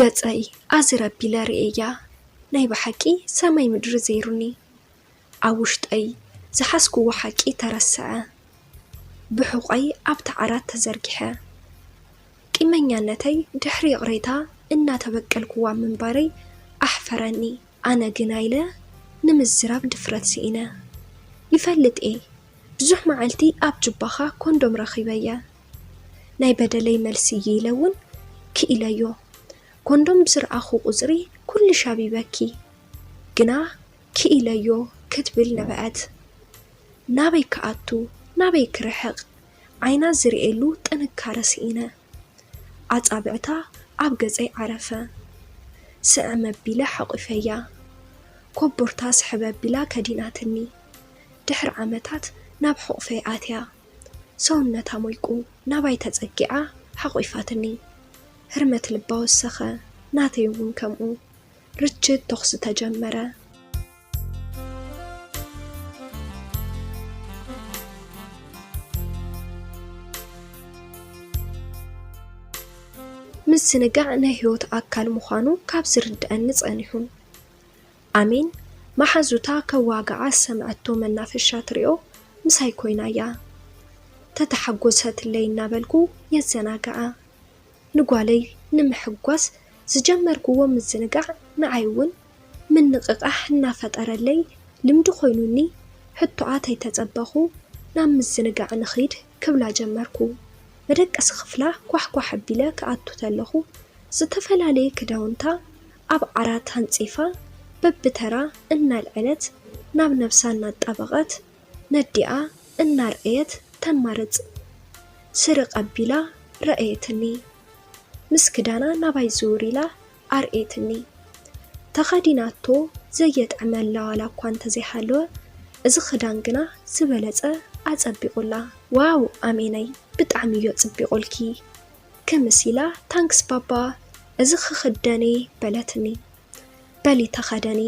ገጸይ ኣዝር ኣቢለ ርእየያ፣ ናይ ብሓቂ ሰማይ ምድሪ ዘይሩኒ። ኣብ ውሽጠይ ዝሓዝክዎ ሓቂ ተረስዐ። ብሑቖይ ኣብቲ ዓራት ተዘርጊሐ። ቂመኛነተይ ድሕሪ ይቕሬታ እናተበቀልክዋ ምንባረይ ኣሕፈረኒ። ኣነ ግና ኢለ ንምዝራብ ድፍረት ስኢነ። ይፈልጥ እየ፣ ብዙሕ መዓልቲ ኣብ ጁባኻ ኮንዶም ረኺበ'የ። ናይ በደለይ መልሲ እዩ ኢለ እውን ክኢለዮ። ኮንዶም ብዝረኣኹ ቁጽሪ ኩሉ ሻቢበኪ። ግና ክኢለዮ ክትብል ነበዐት። ናበይ ክኣቱ፣ ናበይ ክርሕቕ፣ ዓይና ዝርእየሉ ጥንካረ ስኢነ። ኣጻብዕታ ኣብ ገጸይ ዓረፈ። ስዕም ኣቢለ ሓቑፈያ። ኮቦርታ ስሕብ ኣቢላ ከዲናትኒ። ድሕሪ ዓመታት ናብ ሕቑፈይ ኣትያ። ሰውነታ ሞይቁ ናባይ ተጸጊዓ ሓቑፋትኒ። ህርመት ልባ ወሰኸ፣ ናተይ እውን ከምኡ። ርችት ተኹሲ ተጀመረ። ምዝንጋዕ ናይ ህይወት ኣካል ምዃኑ ካብ ዝርድኣኒ ጸኒሑ። ኣሜን መሓዙታ ከዋግዓ ዝሰምዐቶ መናፈሻ ትሪኦ ምሳይ ኮይና'ያ። ተተሓጎሰትለይ እናበልኩ የዘናግዓ። ንጓለይ ንምሕጓስ ዝጀመርክዎ ምዝንጋዕ ንዓይ እውን ምንቕቓሕ እናፈጠረለይ ልምዲ ኮይኑኒ፣ ሕቶኣ ተይተጸበኹ ናብ ምዝንጋዕ ንኺድ ክብላ ጀመርኩ። መደቀሲ ክፍላ ኳሕኳሕ ኣቢለ ክኣቱ ተለኹ፣ ዝተፈላለየ ክዳውንታ ኣብ ዓራት ኣንጺፋ በብተራ እናልዐለት ናብ ነብሳ እናጣበቐት ነዲኣ እናርኣየት ተማርጽ። ስርቕ ኣቢላ ረኣየትኒ። ምስ ክዳና ናባይ ዝውር ኢላ ኣርእየትኒ። ተኸዲናቶ ዘየጥዕመላ ዋላ እኳ እንተዘይሃለወ፣ እዚ ክዳን ግና ዝበለጸ ኣጸቢቑላ። ዋው ኣሜነይ፣ ብጣዕሚ እዮ ጽቢቑልኪ። ክምስ ኢላ ታንክስ ባባ፣ እዚ ክኽደን እየ በለትኒ። በሊ ተኸደኒ፣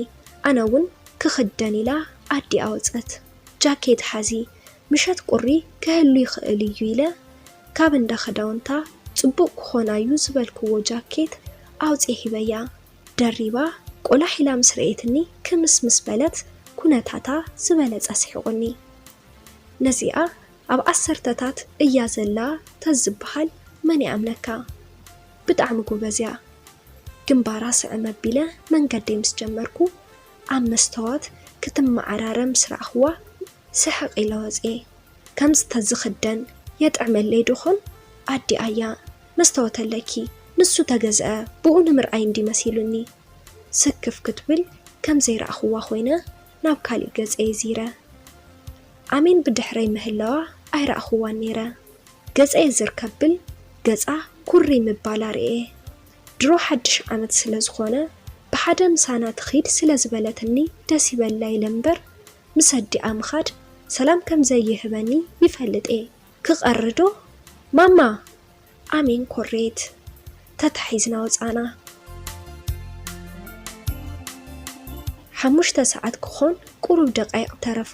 ኣነ እውን ክኽደን ኢላ ኣዲኣ ወጸት። ጃኬት ሓዚ፣ ምሸት ቁሪ ክህሉ ይኽእል እዩ ኢለ ካብ እንዳ ክዳውንታ ጽቡቕ ክኾና እዩ ዝበልክዎ ጃኬት ኣውጽየ ሂበያ። ደሪባ ቆላሕ ኢላ ምስ ረኣየትኒ ክምስ ምስ በለት ኩነታታ ዝበለጸ ስሒቑኒ። ነዚኣ ኣብ ዓሰርተታት እያ ዘላ ተዝበሃል መን ይኣምነካ? ብጣዕሚ ጎበዝ እያ። ግንባራ ስዕም ኣቢለ መንገደይ ምስ ጀመርኩ ኣብ መስተዋት ክትመዓራረ ምስ ረኣኽዋ ስሕቕ ኢለ ወፅየ። ከምዚ ተዝኽደን የጥዕመለይ ዶ ኾን? ኣዲኣያ መስተዋት ኣለኪ፣ ንሱ ተገዝአ ብኡ ንምርኣይ እንዲ መሲሉኒ። ስክፍ ክትብል ከም ዘይረኣኽዋ ኮይነ ናብ ካሊእ ገፀይ ዚረ። ኣሜን ብድሕረይ ምህላዋ ኣይረኣኽዋን ነይረ። ገፀይ ዝር ከብል ገፃ ኩሪ ምባላ ርእየ። ድሮ ሓድሽ ዓመት ስለ ዝኾነ ብሓደ ምሳና ትኺድ ስለ ዝበለትኒ ደስ ይበላ ኢለ እምበር ምስ ኣዲኣ ምኻድ ሰላም ከም ዘይህበኒ ይፈልጥ እየ። ክቐሪ ዶ? ማማ! ኣሜን ኮሬት ተታሒዝና ወጻና። ሓሙሽተ ሰዓት ክኾን ቁሩብ ደቃይቕ ተረፎ።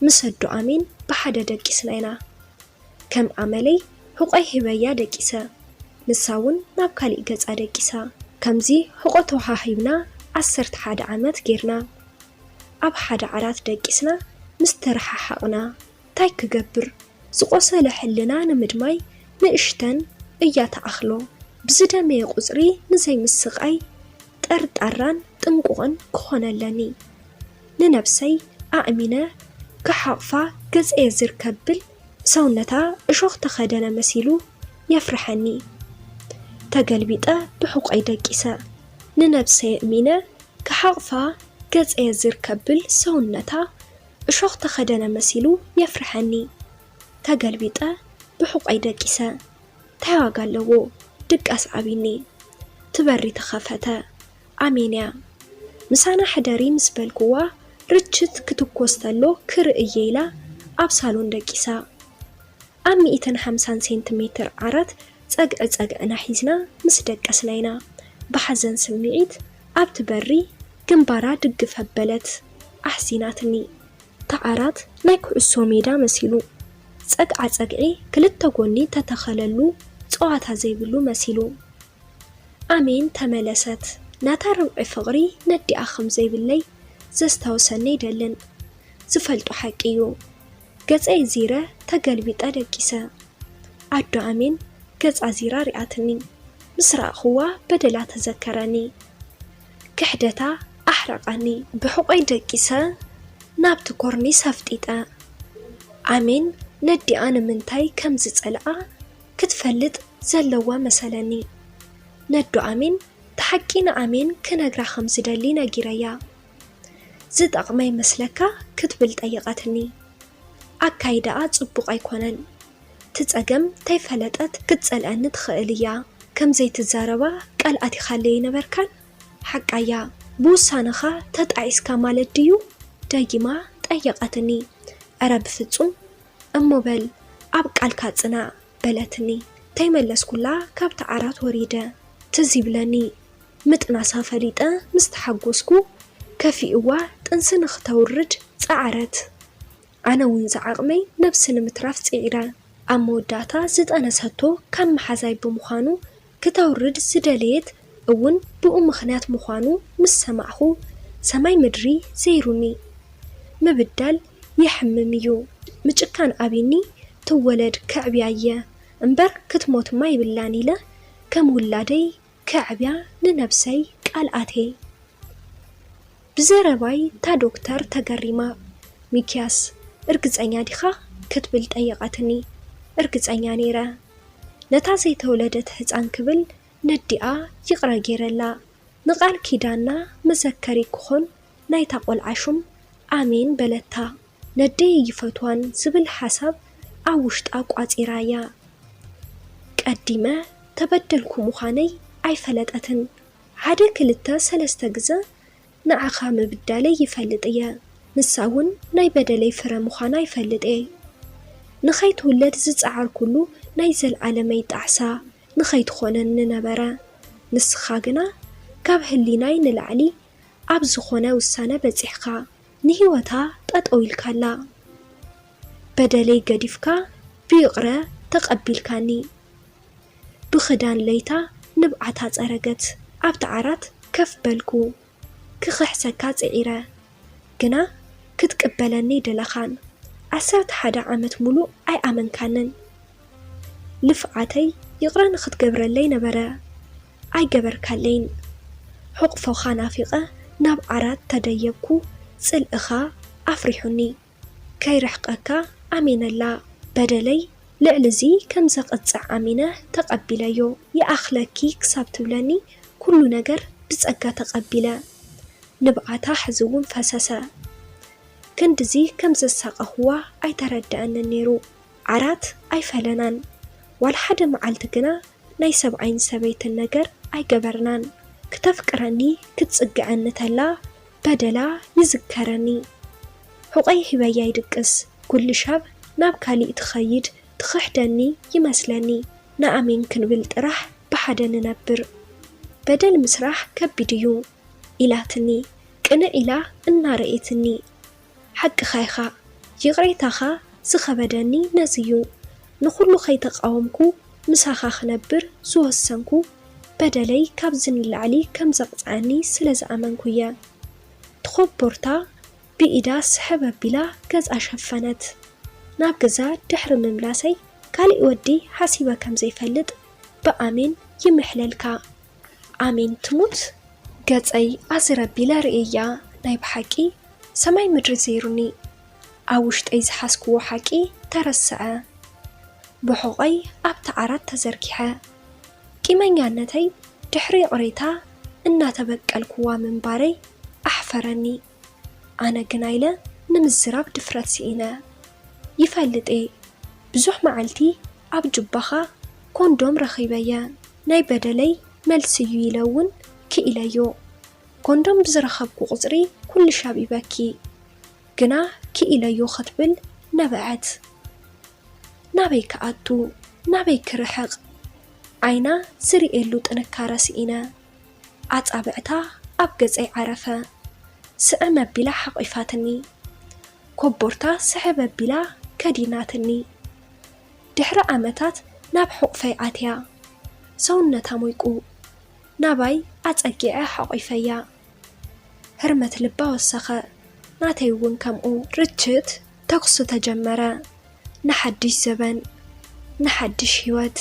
ምስ ኣዶ ኣሜን ብሓደ ደቂስና ኢና። ከም ኣመለይ ሕቖይ ሂበያ ደቂሰ። ንሳ እውን ናብ ካሊእ ገጻ ደቂሳ። ከምዚ ሕቖ ተወሃሂብና ዓሰርተ ሓደ ዓመት ጌርና። ኣብ ሓደ ዓራት ደቂስና ምስ ተረሓሓቕና ታይ ክገብር? ዝቖሰለ ሕልና ንምድማይ ንእሽተን እያ ትኣኽሎ። ብዝደመየ ቁጽሪ ንዘይምስቓይ ጠርጣራን ጥንቁቕን ክኾን ኣለኒ። ንነብሰይ ኣእሚነ ክሓቕፋ ገጸየ ዝር ከብል ሰውነታ እሾኽ ተኸደነ መሲሉ የፍርሐኒ። ተገልቢጠ ብሕቖይ ደቂሰ። ንነብሰይ ኣእሚነ ክሓቕፋ ገጸየ ዝር ከብል ሰውነታ እሾኽ ተኸደነ መሲሉ የፍርሐኒ። ተገልቢጠ ብሕቖይ ደቂሰ። ታይ ዋጋ ኣለዎ ድቃስ ኣቢኒ። እቲ በሪ ተኸፈተ። ኣሜን እያ። ምሳና ሕደሪ ምስ በልክዋ ርችት ክትኮስ ተሎ ክርኢ እየ ኢላ ኣብ ሳሎን ደቂሳ። ኣብ ሚእትን ሓምሳን ሴንቲሜትር ዓራት ጸግዒ ጸግዕና ሒዝና ምስ ደቀስና ኢና ብሓዘን ስምዒት ኣብቲ በሪ ግንባራ ድግፍ ኣበለት ኣሕዚናትኒ። እቲ ዓራት ናይ ኩዕሶ ሜዳ መሲሉ፣ ጸግዓ ጸግዒ ክልተ ጎኒ ተተኸለሉ ጸዋታ ዘይብሉ መሲሉ። ኣሜን ተመለሰት። ናታ ርብዒ ፍቕሪ ነዲኣ ከም ዘይብለይ ዘስታውሰኒ ኣይደልን። ዝፈልጦ ሓቂ እዩ። ገጸይ ዚረ ተገልቢጠ ደቂሰ። ኣዶ ኣሜን ገጻ ዚራ ሪኣትኒ። ምስ ረኣኽዋ በደላ ተዘከረኒ። ክሕደታ ኣሕረቐኒ። ብሕቖይ ደቂሰ ናብቲ ኮርኒስ ኣፍጢጠ። ኣሜን ነዲኣ ንምንታይ ከም ዝጸልኣ ክትፈልጥ ዘለዋ መሰለኒ። ነዶ ኣሜን እቲ ሓቂ ንኣሜን ክነግራ ከም ዝደሊ ነጊረያ። ዝጠቕማ ይመስለካ? ክትብል ጠየቐትኒ። ኣካይዳኣ ጽቡቕ ኣይኮነን። እቲ ጸገም ተይፈለጠት ክትጸልኣኒ ትኽእል እያ። ከም ዘይትዛረባ ቃል ኣቲኻለይ ኣይነበርካን? ሓቃያ። ብውሳነኻ ተጣዒስካ ማለት ድዩ? ደጊማ ጠየቐትኒ። እረ ብፍጹም። እሞ በል ኣብ ቃልካ ጽናዕ በለትኒ። ተይመለስኩላ ካብቲ ዓራት ወሪደ። ትዝ ይብለኒ ምጥናሳ ፈሊጠ ምስ ተሓጎስኩ ከፊእዋ ጥንሲ ንኽተውርድ ጸዓረት። ኣነ እውን ዝዓቕመይ ነብሲ ንምትራፍ ጽዒረ። ኣብ መወዳእታ ዝጠነሰቶ ካብ መሓዛይ ብምዃኑ ክተውርድ ዝደለየት እውን ብኡ ምኽንያት ምዃኑ ምስ ሰማዕኹ ሰማይ ምድሪ ዘይሩኒ። ምብዳል የሕምም እዩ። ምጭካን ኣቢኒ ትወለድ ከዕብያ እየ እምበር ክትሞትማ ይብላን ኢለ ከም ውላደይ ከዕብያ ንነብሰይ ቃል ኣትየ። ብዘረባይ እታ ዶክተር ተገሪማ፣ ሚክያስ፣ እርግጸኛ ዲኻ? ክትብል ጠየቐትኒ። እርግጸኛ ነይረ። ነታ ዘይተወለደት ህጻን ክብል ነዲኣ ይቕረ ገይረላ። ንቓል ኪዳንና መዘከሪ ክኾን ናይታ ቆልዓ ሹም ኣሜን በለታ። ነደይ ይፈትዋን ዝብል ሓሳብ ኣብ ውሽጣ ቋጺራያ። ቀዲመ ተበደልኩ ምዃነይ ኣይፈለጠትን። ሓደ ክልተ ሰለስተ ግዘ ንዓኻ ምብዳለይ ይፈልጥ እየ። ንሳ እውን ናይ በደለይ ፍረ ምዃና ይፈልጥ እየ። ንኸይትውለድ ዝጸዓርኩሉ ናይ ዘልኣለመይ ጣዕሳ ንኸይትኾነኒ ነበረ። ንስኻ ግና ካብ ህሊናይ ንላዕሊ ኣብ ዝኾነ ውሳነ በጺሕካ። ንህይወታ ጠጠው ኢልካላ። በደለይ ገዲፍካ ብይቕረ ተቐቢልካኒ። ብኽዳን ለይታ ንብዓታ ጸረገት። ኣብቲ ዓራት ከፍ በልኩ። ክኽሕሰካ ጽዒረ። ግና ክትቅበለኒ ደለኻን። ዓሰርተ ሓደ ዓመት ሙሉእ ኣይኣመንካንን። ልፍዓተይ ይቕረ ንኽትገብረለይ ነበረ። ኣይገበርካለይን። ሕቕፎኻ ናፊቐ ናብ ዓራት ተደየብኩ። ጽልእኻ ኣፍሪሑኒ። ከይርሕቐካ ኣሜነላ። በደለይ ልዕሊ እዚ ከም ዘቕጽዕ ኣሚነ ተቐቢለዮ። ይኣኽለኪ ክሳብ ትብለኒ ኩሉ ነገር ብጸጋ ተቐቢለ። ንብዓታ ሕዚ እውን ፈሰሰ። ክንድዚ ከም ዘሳቐኽዋ ኣይተረድኣንን ነይሩ። ዓራት ኣይፈለናን። ዋላ ሓደ መዓልቲ ግና ናይ ሰብኣይን ሰበይትን ነገር ኣይገበርናን። ክተፍቅረኒ ክትጽግዐኒ ተላ በደላ ይዝከረኒ። ሕቖይ ሂበያ ይድቅስ። ኩሉ ሻብ ናብ ካሊእ ትኸይድ ትኽሕደኒ ይመስለኒ። ንኣሜን ክንብል ጥራሕ ብሓደ ንነብር። በደል ምስራሕ ከቢድ እዩ ኢላትኒ ቅንዕ ኢላ እናረኤትኒ። ሓቅኻ ኢኻ። ይቕሬታኻ ዝኸበደኒ ነዚ እዩ። ንኹሉ ከይተቓወምኩ ምሳኻ ክነብር ዝወሰንኩ በደለይ ካብዚ ንላዕሊ ከም ዘቕጽዐኒ ስለ ዝኣመንኩ እየ። ትኾቦርታ ብኢዳ ስሕብ ኣቢላ ገጻ ሸፈነት። ናብ ገዛ ድሕሪ ምምላሰይ ካሊእ ወዲ ሓሲበ ከም ዘይፈልጥ ብኣሜን ይምሕለልካ። ኣሜን ትሙት። ገጸይ ኣዝር ኣቢለ ርእየያ። ናይ ብሓቂ ሰማይ ምድሪ ዘይሩኒ። ኣብ ውሽጠይ ዝሓዝክዎ ሓቂ ተረስዐ። ብሕቖይ ኣብቲ ዓራት ተዘርጊሐ። ቂመኛነተይ ድሕሪ ይቕሬታ እናተበቀልክዋ ምንባረይ ኣሕፈረኒ። ኣነ ግና ኢለ ንምዝራብ ድፍረት ስኢነ። ይፈልጥ እየ፣ ብዙሕ መዓልቲ ኣብ ጁባኻ ኮንዶም ረኺበ እየ። ናይ በደለይ መልሲ እዩ ኢለ እውን ክኢለዮ። ኮንዶም ብዝረኸብኩ ቁጽሪ ኩሉ ሻብ ይበኪ። ግና ክኢለዮ ክትብል ነበዐት። ናበይ ክኣቱ? ናበይ ክርሕቕ? ዓይና ዝርእየሉ ጥንካረ ስኢነ። ኣጻብዕታ ኣብ ገጸይ ዓረፈ። ስዕም ኣቢላ ሓቒፋትኒ። ኮቦርታ ስሕብ ኣቢላ ከዲናትኒ። ድሕሪ ዓመታት ናብ ሕቑፈይ ኣትያ። ሰውነታ ሞይቁ። ናባይ ኣጸጊዐ ሓቑፈያ። ህርመት ልባ ወሰኸ። ናተይ እውን ከምኡ። ርችት ተኩሱ ተጀመረ። ንሓድሽ ዘበን፣ ንሓድሽ ህይወት።